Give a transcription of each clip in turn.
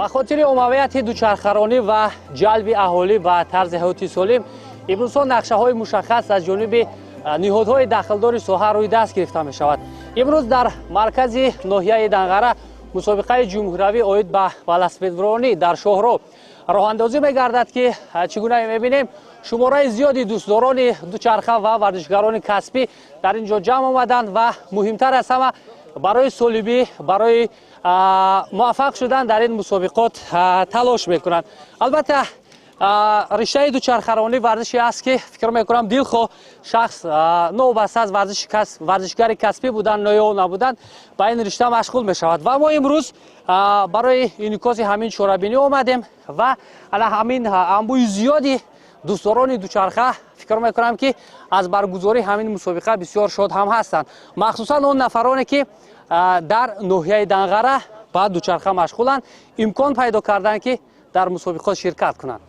Ба хотири оммавияти дучархаронӣ ва ҷалби аҳолӣ ба тарзи ҳаёти солим имрӯзҳо нақшаҳои мушаххас аз ҷониби ниҳодҳои дахлдори соҳа рӯи даст гирифта мешавад. Имрӯз дар маркази ноҳияи Данғара мусобиқаи ҷумҳуриявӣ оид ба велосипедронӣ дар шоҳроҳ роҳандозӣ мегардад, ки чӣ гуна мебинем, шумораи зиёди дӯстдорони дучарха ва варзишгарони касбӣ дар ин ҷо ҷамъ омаданд ва муҳимтар аз ҳама барои солимӣ, барои муваффақ шудан дар ин мусобиқот талош мекунанд. Албатта, риштаи дучархаронӣ варзише аст, ки фикр мекунам, дилхоҳ шахс, новобаста аз варзишгари касбӣ будан ё набудан, ба ин ришта машғул мешавад. Ва мо имрӯз барои инъикоси ҳамин чорабинӣ омадем ва ана ҳамин анбӯи зиёди дӯстдорони дучарха, фикр мекунам, ки аз баргузории ҳамин мусобиқа бисёр шод ҳам ҳастанд, махсусан он нафароне, ки дар ноҳияи Данғара ба дучарха машғуланд, имкон пайдо карданд, ки дар мусобиқот ширкат кунанд.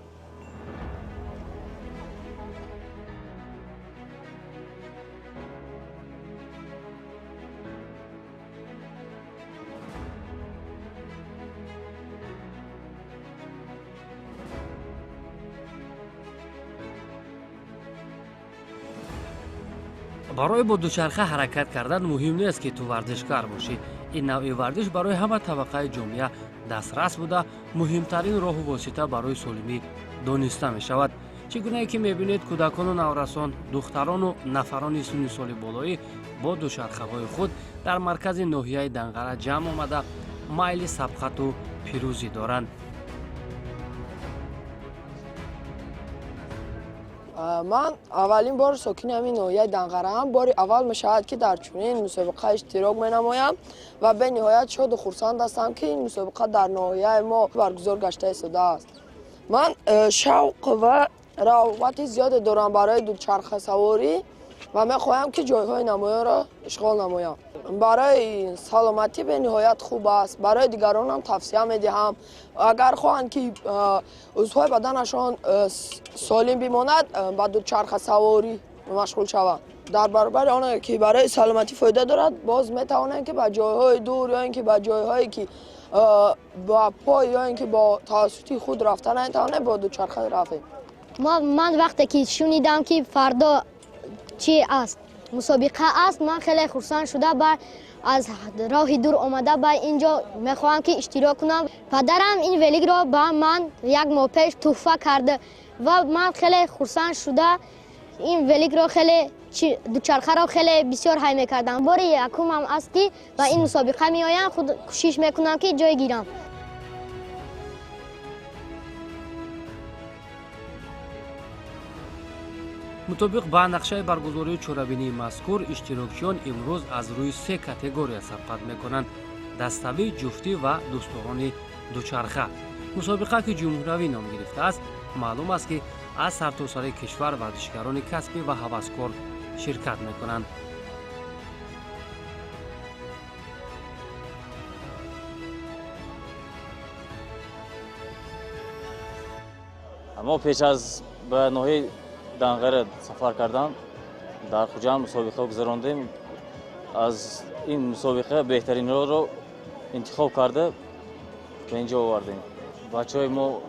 Барои бо дучарха ҳаракат кардан муҳим нест, ки ту варзишгар бошӣ. Ин навъи варзиш барои ҳама табақаи ҷомеа дастрас буда, муҳимтарин роҳу восита барои солимӣ дониста мешавад. Чӣ гунае ки мебинед, кӯдакону наврасон, духтарону нафарони синни соли болоӣ бо дучархаҳои худ дар маркази ноҳияи Данғара ҷамъ омада, майли сабқату пирӯзӣ доранд. Ман аввалин бор сокини ҳамин ноҳияи Данғараам. Бори аввал мешавад, ки дар чунин мусобиқа иштирок менамоям ва бениҳоят шоду хурсанд ҳастам, ки ин мусобиқа дар ноҳияи мо баргузор гашта истодааст. Ман шавқ ва рағбати зиёде дорам барои дучархасаворӣ ва мехоҳам, ки ҷойҳои намоёнро ишғол намоям. Барои саломатӣ бениҳоят хуб аст. Барои дигаронам тавсия медиҳам, агар хоҳанд, ки узвҳои баданашон солим бимонад, ба дучархасаворӣ машғул шаванд. Дар баробари оне ки барои саломатӣ фоида дорад, боз метавонем, ки ба ҷойҳои дур ё ин ки ба ҷойҳое, ки ба пой ё ин ки бо тавассути худ рафта наметавонем, бо дучарха рафем. Ман вақте ки шунидам, ки фардо чӣ аст, мусобиқа аст, ман хеле хурсанд шуда, ба аз роҳи дур омада ба инҷо мехоҳам, ки иштирок кунам. Падарам ин великро ба ман як моҳ пеш тӯҳфа карда ва ман хеле хурсанд шуда, ин великро хеле, дучархаро хеле бисёр ҳай мекардам. Бори якумам аст, ки ба ин мусобиқа меоям. Худ кӯшиш мекунам, ки ҷой гирам. Мутобиқ ба нақшаи баргузории чорабинии мазкур, иштирокчиён имрӯз аз рӯи се категория сабқат мекунанд: даставӣ, ҷуфтӣ ва дӯстдорони дучарха. Мусобиқа, ки ҷумҳуриявӣ ном гирифтааст, маълум аст, ки аз сартосари кишвар варзишгарони касбӣ ва ҳаваскор ширкат мекунанд. Мо пеш аз ба ноҳияи Данғара сафар кардан дар Хуҷанд мусобиқа гузарондем. Аз ин мусобиқа беҳтаринҳоро интихоб карда, ба инҷо овардем. Бачаҳои мо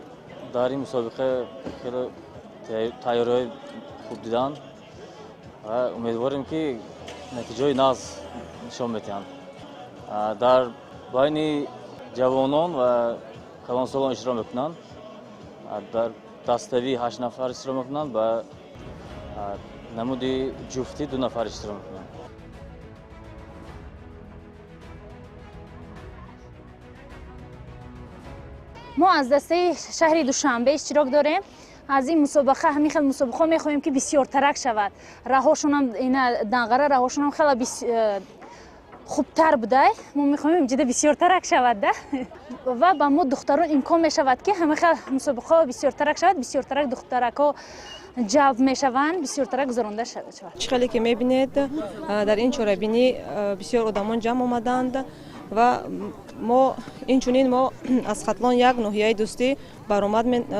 дар ин мусобиқа хеле тайёриҳои хуб диданд ва умедворем, ки натиҷаҳои нағз нишон медиҳанд. Дар байни ҷавонон ва калонсолон иштирок мекунанд. Дар даставӣ ҳашт нафар иштирок мекунанд, ба намуди ҷуфтӣ ду нафар иштирок мекунанд. Мо аз дастаи шаҳри Душанбе иштирок дорем. Аз ин мусобиқа, ҳамин хел мусобиқаҳо мехоҳем, ки бисёртарак шавад. Раҳошонам, ина Данғара раҳошонам хеле хубтар будай. Мо мехоҳем, ҷида бисёртарак шавад да, ва ба мо духтарон имкон мешавад, ки ҳамин хел мусобиқаҳо бисёртарак шавад, бисёртарак духтаракҳо ҷалб мешаванд, бисёртарак гузаронда шавад. Чӣ хеле ки мебинед, дар ин чорабинӣ бисёр одамон ҷамъ омаданд ва мо инчунин мо аз Хатлон, як ноҳияи Дӯстӣ,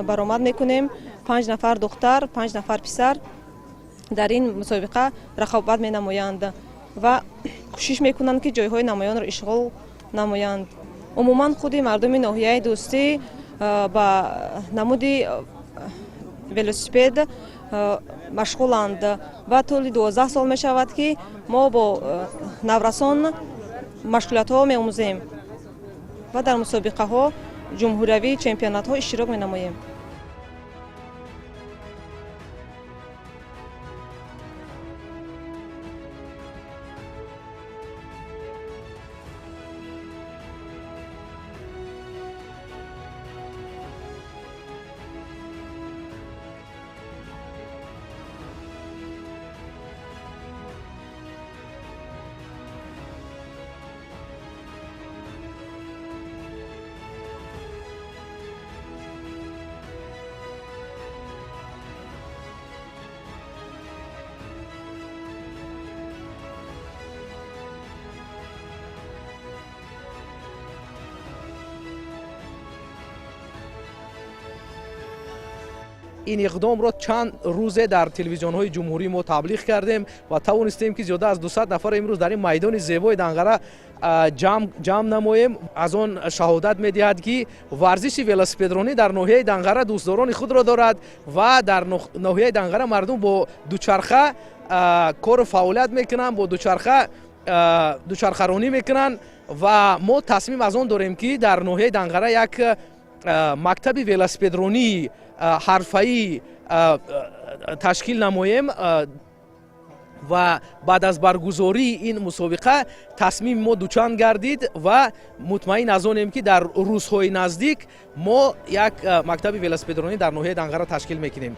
баромад мекунем. Панҷ нафар духтар, панҷ нафар писар дар ин мусобиқа рақобат менамоянд ва кӯшиш мекунанд, ки ҷойҳои намоёнро ишғол намоянд. Умуман, худи мардуми ноҳияи Дӯстӣ ба намуди велосипед машғуланд ва тӯли 12 сол мешавад, ки мо бо наврасон машғулиятҳо меомӯзем ва дар мусобиқаҳо, ҷумҳуриявӣ, чемпионатҳо иштирок менамоем. Ин иқдомро чанд рӯзе дар телевизионҳои ҷумҳурии мо таблиғ кардем ва тавонистем, ки зиёда аз 200 нафар имрӯз дар ин майдони зебои Данғара ҷамъ намоем. Аз он шаҳодат медиҳад, ки варзиши велосипедронӣ дар ноҳияи Данғара дӯстдорони худро дорад ва дар ноҳияи Данғара мардум бо дучарха кору фаъолият мекунанд, бо дучарха дучархаронӣ мекунанд. Ва мо тасмим аз он дорем, ки дар ноҳияи Данғара як мактаби велосипедронии ҳарфаӣ ташкил намоем. Ва баъд аз баргузории ин мусобиқа тасмими мо дучанд гардид ва мутмаин аз онем, ки дар рӯзҳои наздик мо як мактаби велосипедронӣ дар ноҳияи Данғара ташкил мекунем.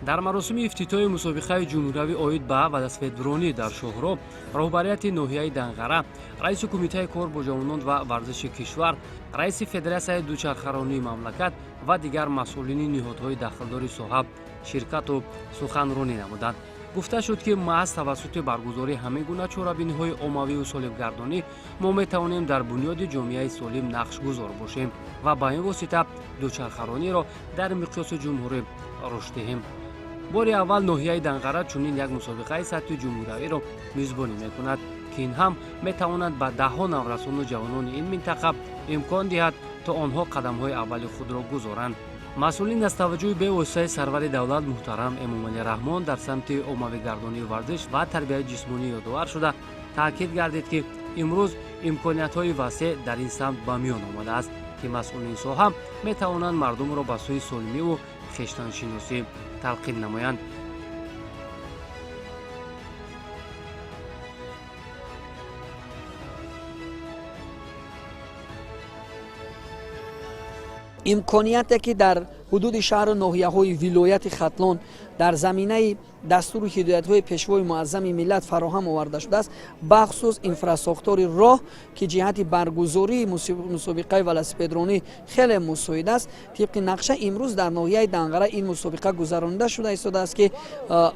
Дар маросими ифтитоҳи мусобиқаи ҷумҳуриявӣ оид ба велосипедронӣ дар шоҳроҳ роҳбарияти ноҳияи Данғара, раиси Кумитаи кор бо ҷавонон ва варзиши кишвар, раиси Федератсияи дучархаронии мамлакат ва дигар масъулини ниҳодҳои дахлдори соҳа ширкату суханронӣ намуданд. Гуфта шуд, ки маҳз тавассути баргузории ҳамин гуна чорабиниҳои оммавию солимгардонӣ мо метавонем дар бунёди ҷомеаи солим нақшгузор бошем ва ба ин восита дучархарониро дар миқёси ҷумҳурӣ рушд диҳем. Бори аввал ноҳияи Данғара чунин як мусобиқаи сатҳи ҷумҳуриявиро мизбонӣ мекунад, ки ин ҳам метавонад ба даҳҳо наврасону ҷавонони ин минтақа имкон диҳад, то онҳо қадамҳои аввали худро гузоранд. Масъулин аз таваҷҷӯҳи бевоситаи сарвари давлат муҳтарам Эмомалӣ Раҳмон дар самти оммавигардонии варзиш ва тарбияи ҷисмонӣ ёдовар шуда, таъкид гардид, ки имрӯз имкониятҳои васеъ дар ин самт ба миён омадааст, ки масъулини соҳа метавонанд мардумро ба сӯи солимиву хештаншиносӣ талқин намоянд. Имконияте, ки дар ҳудуди шаҳру ноҳияҳои вилояти Хатлон дар заминаи дастуру ҳидоятҳои Пешвои муаззами миллат фароҳам оварда шудааст, бахусус инфрасохтори роҳ, ки ҷиҳати баргузории мусобиқаи велосипедронӣ хеле мусоид аст. Тибқи нақша, имрӯз дар ноҳияи Данғара ин мусобиқа гузаронида шуда истодааст, ки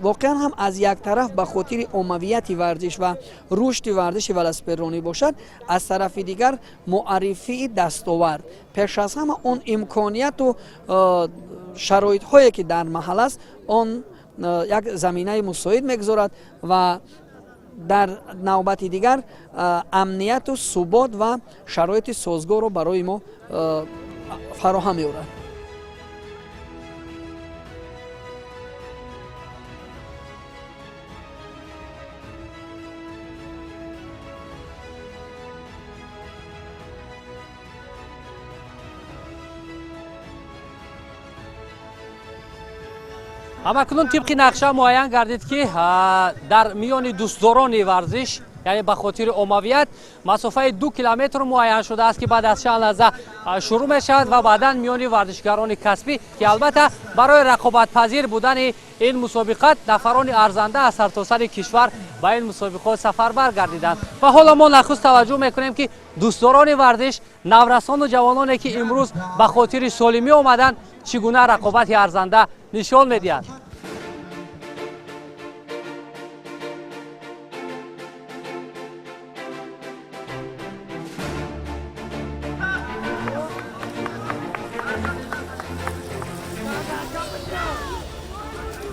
воқеан ҳам аз як тараф ба хотири оммавияти варзиш ва рушди варзиши велосипедронӣ бошад, аз тарафи дигар муаррифии дастовард, пеш аз ҳама он имконияту шароитҳое, ки дар маҳал аст, он як заминаи мусоид мегузорад ва дар навбати дигар амнияту субот ва шароити созгорро барои мо фароҳам меорад. Ҳамакунун тибқи нақша муайян гардид, ки дар миёни дӯстдорони варзиш, яъне ба хотири оммавият, масофаи 2 километр муайян шудааст, ки баъд аз чанд лаҳза шурӯъ мешавад ва баъдан миёни варзишгарони касбӣ, ки албатта барои рақобатпазир будани ин мусобиқат нафарони арзанда аз сартосари кишвар ба ин мусобиқот сафарбар гардиданд. Ва ҳоло мо нахуст таваҷҷӯҳ мекунем, ки дӯстдорони варзиш, наврасону ҷавононе, ки имрӯз ба хотири солимӣ омаданд, чӣ гуна рақобати арзанда нишон медиҳанд.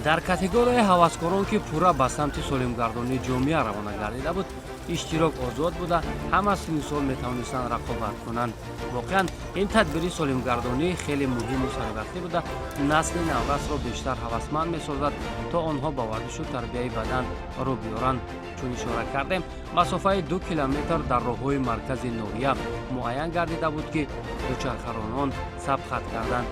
Дар категорияи ҳаваскорон, ки пурра ба самти солимгардонии ҷомеа равона гардида буд, иштирок озод буда, ҳама синну сол метавонистанд рақобат кунанд. Воқеан, ин тадбири солимгардонӣ хеле муҳиму саривақтӣ буда, насли наврасро бештар ҳавасманд месозад, то онҳо ба варзишу тарбияи бадан рӯ биёранд. Чун ишора кардем, масофаи 2 километр дар роҳҳои маркази ноҳия муайян гардида буд, ки дучархаронон сабқат карданд.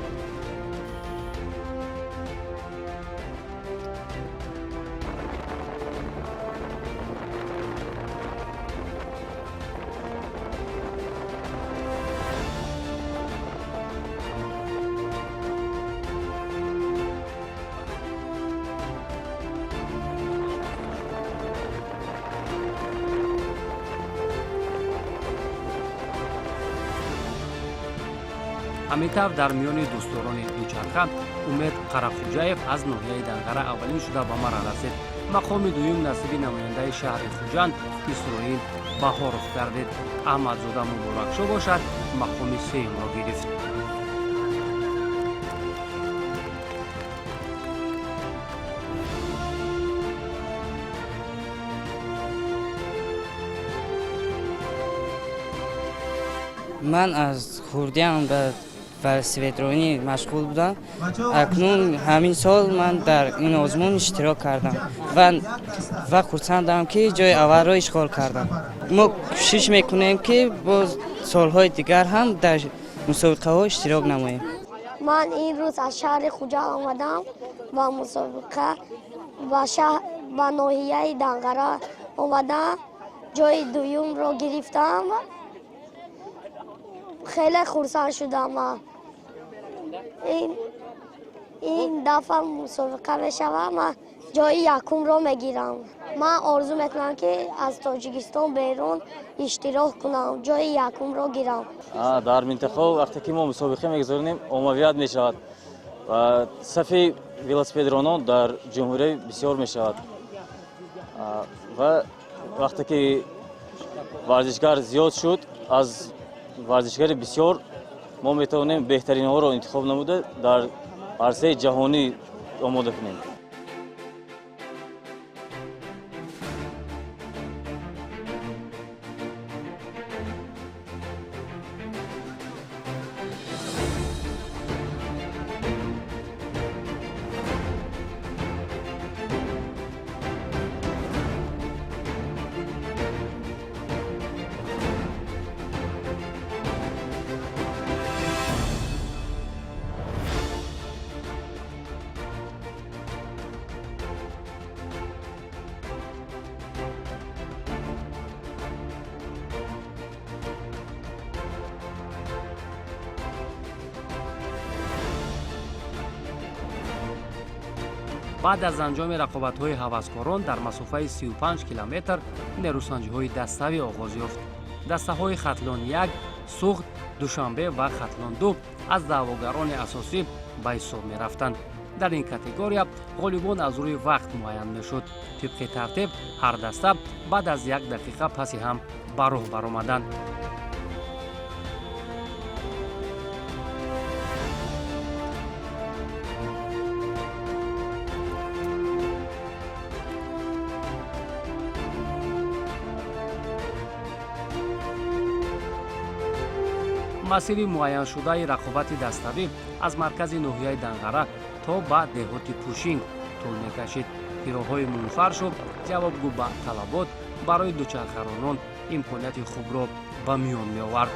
Ҳамин тавр, дар миёни дӯстдорони дучарха Умед Қарахуҷаев аз ноҳияи Данғара аввалин шуда ба мара расид. Мақоми дуюм насиби намояндаи шаҳри Хуҷанд Исроил Баҳоров гардид. Аҳмадзода Муборакшо бошад, мақоми сеюмро гирифт. Ман аз хурдиам ба велосипедронӣ машғул будам. Акнун ҳамин сол ман дар ин озмун иштирок кардам ва хурсандам, ки ҷои аввалро ишғол кардам. Мо кӯшиш мекунем, ки боз солҳои дигар ҳам дар мусобиқаҳо иштирок намоем. Ман ин рӯз аз шаҳри Хуҷанд омадам ба мусобиқа, ба ноҳияи Данғара омадам, ҷои дуюмро гирифтам. Хеле хурсанд шудам. Ин дафъа мусобиқа мешавад, ман ҷои якумро мегирам. Ман орзу мекунам, ки аз Тоҷикистон берун иштирок кунам, ҷои якумро гирам. Дар минтақа вақте ки мо мусобиқа мегузаронем, оммавият мешавад ва сафи велосипедронон дар ҷумҳурӣ бисёр мешавад. Ва вақте ки варзишгар зиёд шуд, аз варзишгари бисёр мо метавонем беҳтаринҳоро интихоб намуда, дар арсаи ҷаҳонӣ омода кунем. Баъд аз анҷоми рақобатҳои ҳаваскорон дар масофаи 35 километр нерӯсанҷиҳои даставӣ оғоз ёфт. Дастаҳои Хатлон 1, Суғд, Душанбе ва Хатлон 2 аз даъвогарони асосӣ ба ҳисоб мерафтанд. Дар ин категория ғолибон аз рӯи вақт муайян мешуд. Тибқи тартиб, ҳар даста баъд аз як дақиқа паси ҳам ба роҳ баромаданд. Масири муайяншудаи рақобати даставӣ аз маркази ноҳияи Данғара то ба деҳоти Пушинг тӯл мекашид, ки роҳҳои мунфаршу ҷавобгӯ ба талабот барои дучархаронон имконияти хубро ба миён меовард.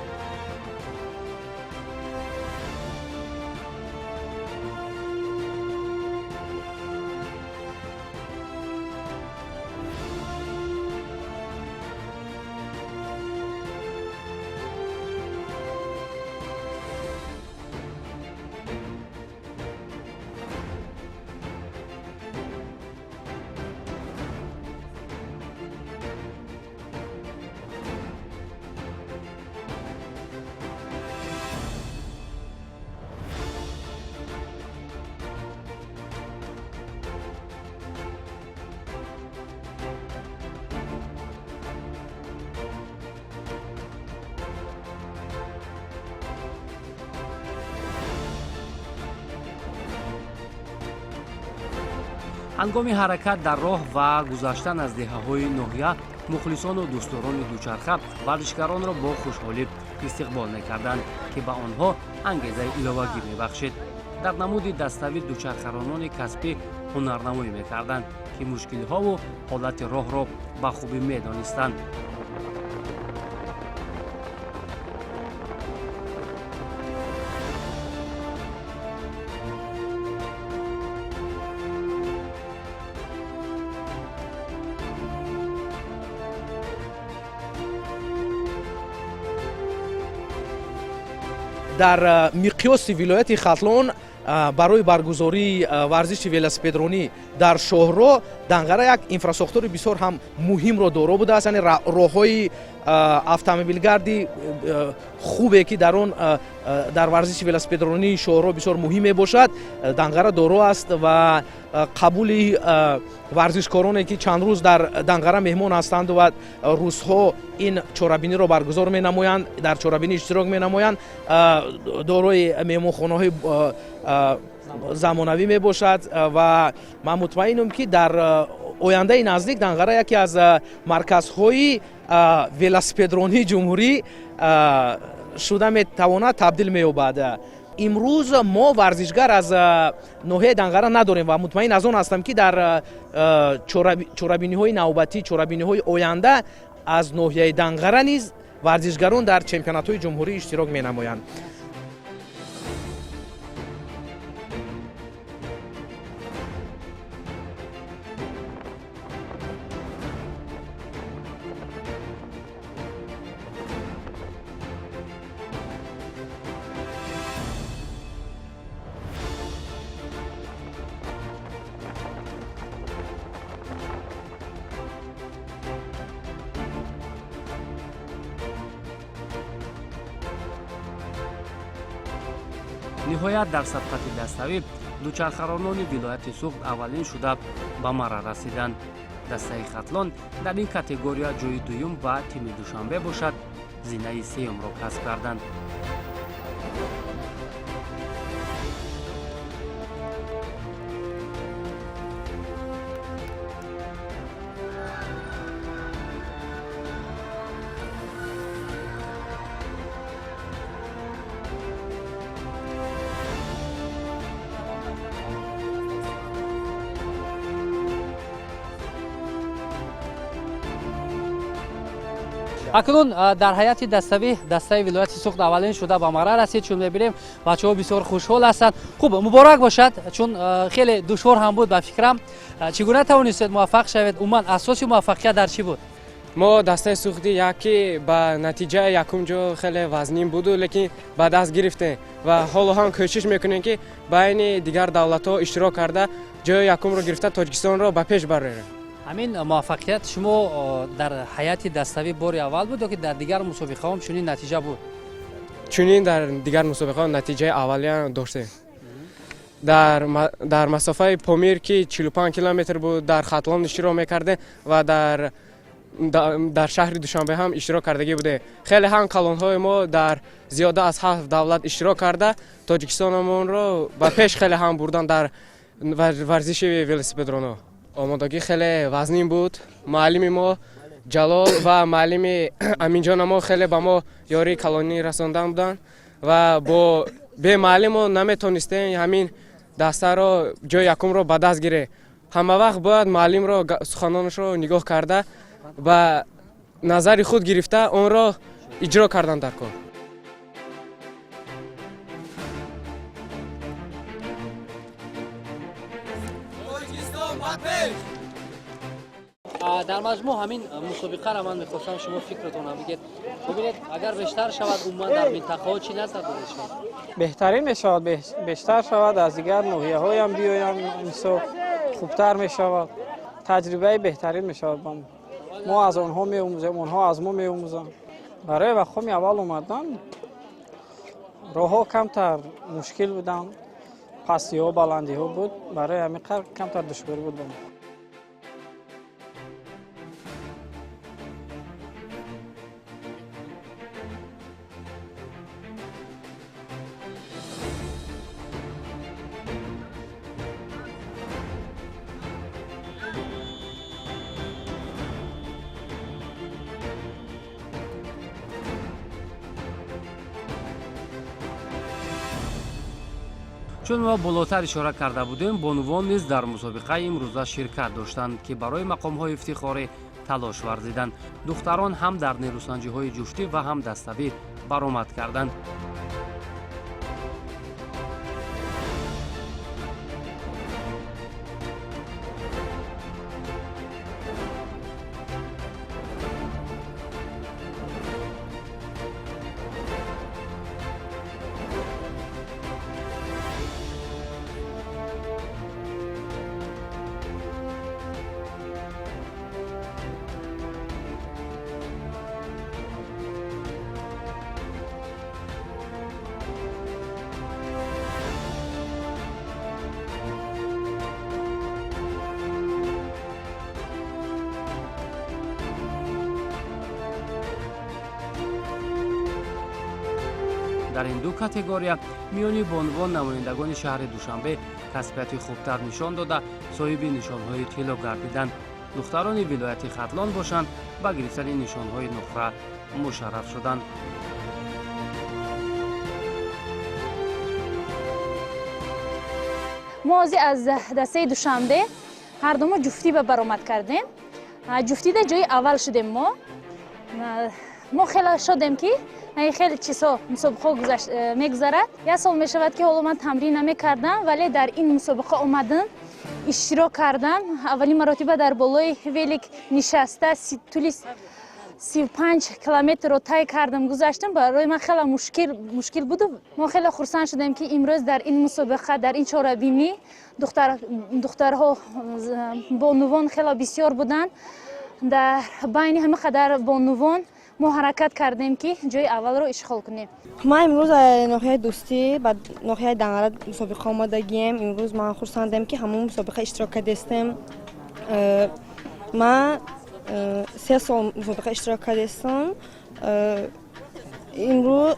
Ҳангоми ҳаракат дар роҳ ва гузаштан аз деҳаҳои ноҳия мухлисону дӯстдорони дучарха варзишгаронро бо хушҳолӣ истиқбол мекарданд, ки ба онҳо ангезаи иловагӣ мебахшид. Дар намуди даставӣ дучархаронони касбӣ ҳунарнамоӣ мекарданд, ки мушкилиҳову ҳолати роҳро ба хубӣ медонистанд. Дар миқёси вилояти Хатлон барои баргузории варзиши велосипедронӣ дар шоҳроҳ Данғара як инфрасохтори бисёр ҳам муҳимро доро будааст, яъне роҳҳои автомобилгарди хубе, ки дар он дар варзиши велосипедронии шоҳроҳ бисёр муҳим мебошад, Данғара доро аст ва қабули варзишкороне, ки чанд рӯз дар Данғара меҳмон ҳастанд ва рӯзҳо ин чорабиниро баргузор менамоянд, дар чорабинӣ иштирок менамоянд, дорои меҳмонхонаҳои замонавӣ мебошад ва ман мутмаинам, ки дар ояндаи наздик Данғара яке аз марказҳои велосипедронии ҷумҳурӣ шуда метавонад, табдил меёбад. Имрӯз мо варзишгар аз ноҳияи Данғара надорем ва мутмаин аз он ҳастам, ки дар чорабиниҳои навбатӣ, чорабиниҳои оянда аз ноҳияи Данғара низ варзишгарон дар чемпионатҳои ҷумҳурӣ иштирок менамоянд. Ниҳоят дар сабқати даставӣ дучархаронони вилояти Суғд аввалин шуда ба марра расиданд. Дастаи Хатлон дар ин категория ҷои дуюм ва тими Душанбе бошад зинаи сеюмро касб карданд. Акнун дар ҳайати даставӣ дастаи вилояти Суғд аввалин шуда ба марра расид. Чун мебинем, бачаҳо бисёр хушҳол ҳастанд. Хуб, муборак бошад, чун хеле душвор ҳам буд ба фикрам. Чӣ гуна тавонистед муваффақ шавед? Умуман асоси муваффақият дар чӣ буд? Мо дастаи Суғдӣ яке ба натиҷаи якум ҷо хеле вазнин буду, лекин ба даст гирифтем ва ҳоло ҳам кӯшиш мекунем, ки байни дигар давлатҳо иштирок карда, ҷои якумро гирифта, Тоҷикистонро ба пеш барорем. Ҳамин муваффақият шумо дар ҳайати даставӣ бори аввал буд ё ки дар дигар мусобиқаҳом чунин натиҷа буд? Чунин дар дигар мусобиқаҳо натиҷаи аввалия доштем. Дар масофаи Помир, ки 45 километр буд, дар Хатлон иштирок мекардем ва дар шаҳри Душанбе ҳам иштирок кардагӣ будем. Хеле ҳам калонҳои мо дар зиёда аз 7 давлат иштирок карда, Тоҷикистонамонро ба пеш хеле ҳам бурдан дар варзиши велосипедроно. Омодагӣ хеле вазнин буд. Муаллими мо Ҷалол ва муаллими Аминҷона мо хеле ба мо ёрии калонӣ расондан буданд ва бо бе муаллим мо наметонистем ҳамин дастаро ҷои якумро ба даст гирем. Ҳама вақт бояд муаллимро суханонашро нигоҳ карда, ба назари худ гирифта, онро иҷро кардан дар кор. Дар маҷмӯъ ҳамин мусобиқаро ман мехостам шумо фикратонро бигед. Бибинед, агар бештар шавад, умуман дар минтақаҳо чӣ назар доред шумо? Беҳтарин мешавад, бештар шавад, аз дигар ноҳияҳоям биёянд, мисол хубтар мешавад, таҷрибаи беҳтарин мешавад ба мо. Мо аз онҳо меомӯзем, онҳо аз мо меомӯзанд. Барои вақоми аввал омадан роҳҳо камтар мушкил буданд, пастиҳо, баландиҳо буд, барои ҳамин камтар душворӣ буд ба мо. Чун мо болотар ишора карда будем, бонувон низ дар мусобиқаи имрӯза ширкат доштанд, ки барои мақомҳои ифтихорӣ талош варзиданд. Духтарон ҳам дар нерӯсанҷиҳои ҷуфтӣ ва ҳам даставӣ баромад карданд. Дар ин ду категория миёни бонувон намояндагони шаҳри Душанбе касбияти хубтар нишон дода, соҳиби нишонҳои тилло гардиданд. Духтарони вилояти Хатлон бошанд, ба гирифтани нишонҳои нуқра мушарраф шуданд. Мо ҳозир аз дастаи Душанбе ҳардумо ҷуфтӣ ба баромад кардем. Ҷуфтида ҷои аввал шудем. Мо хеле шодем, ки хеле чизҳо мусобиқаҳо мегузарад. Як сол мешавад, ки ҳоло ман тамрин намекардам, вале дар ин мусобиқа омадам, иштирок кардам. Аввалин маротиба дар болои велик нишаста тӯли 35 километрро тай кардам, гузаштам. Барои ман хеле мушкил буду. Мо хеле хурсанд шудем, ки имрӯз дар ин мусобиқа, дар ин чорабинӣ духтарҳо, бонувон хеле бисёр буданд. Дар байни ҳама қадар бонувон мо ҳаракат кардем, ки ҷои аввалро ишғол кунем. Ман имрӯз ноҳияи Дӯстӣ ба ноҳияи Данғара мусобиқа омадагием. Имрӯз ман хурсандем, ки ҳамон мусобиқа иштирок кардастем. Ман 3 сол мусобиқа иштирок кардастам. Имрӯз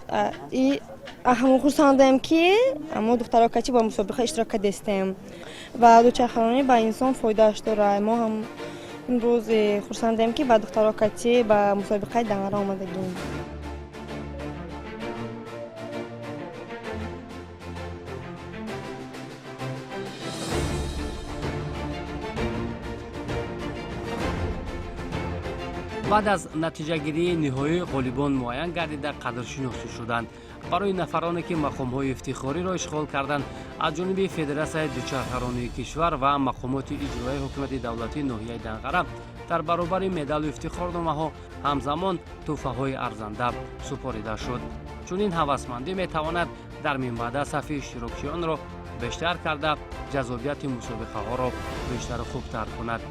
ҳамон хурсандем, ки мо духтаро качи ба мусобиқа иштирок кардастем ва дучархаронӣ ба инсон фоидааш дорад. Мо ҳам имрӯз хурсандем, ки ба духтаро катӣ ба мусобиқаи Данғара омадагим. Баъд аз натиҷагирии ниҳоӣ ғолибон муайян гардида, қадршиносӣ шуданд. Барои нафароне, ки мақомҳои ифтихориро ишғол карданд, аз ҷониби Федератсияи дучархаронии кишвар ва мақомоти иҷроияи ҳукумати давлатии ноҳияи Данғара дар баробари медалу ифтихорномаҳо ҳамзамон тӯҳфаҳои арзанда супорида шуд. Чунин ҳавасмандӣ метавонад дар минбаъда сафи иштирокчиёнро бештар карда, ҷаззобияти мусобиқаҳоро бештару хубтар кунад.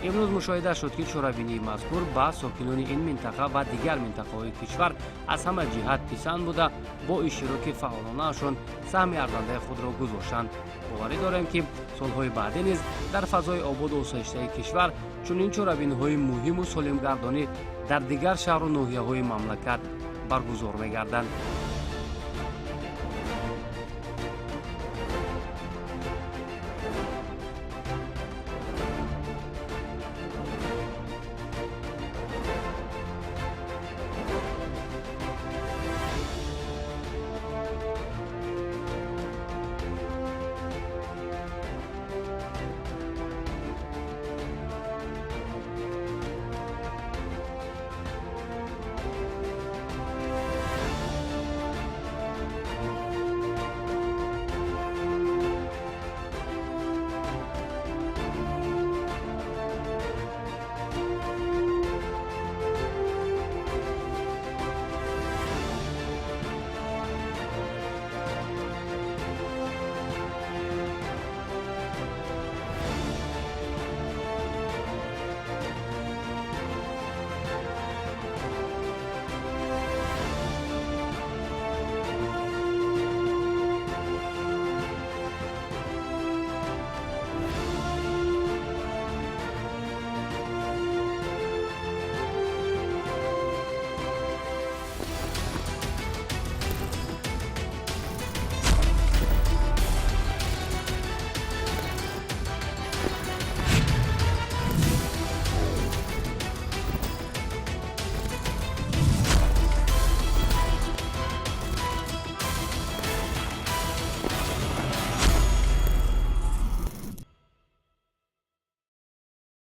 Имрӯз мушоҳида шуд, ки чорабинии мазкур ба сокинони ин минтақа ва дигар минтақаҳои кишвар аз ҳама ҷиҳат писанд буда, бо иштироки фаъолонаашон саҳми арзандаи худро гузоштанд. Боварӣ дорем, ки солҳои баъдӣ низ дар фазои ободу осоиштаи кишвар чунин чорабиниҳои муҳиму солимгардонӣ дар дигар шаҳру ноҳияҳои мамлакат баргузор мегарданд.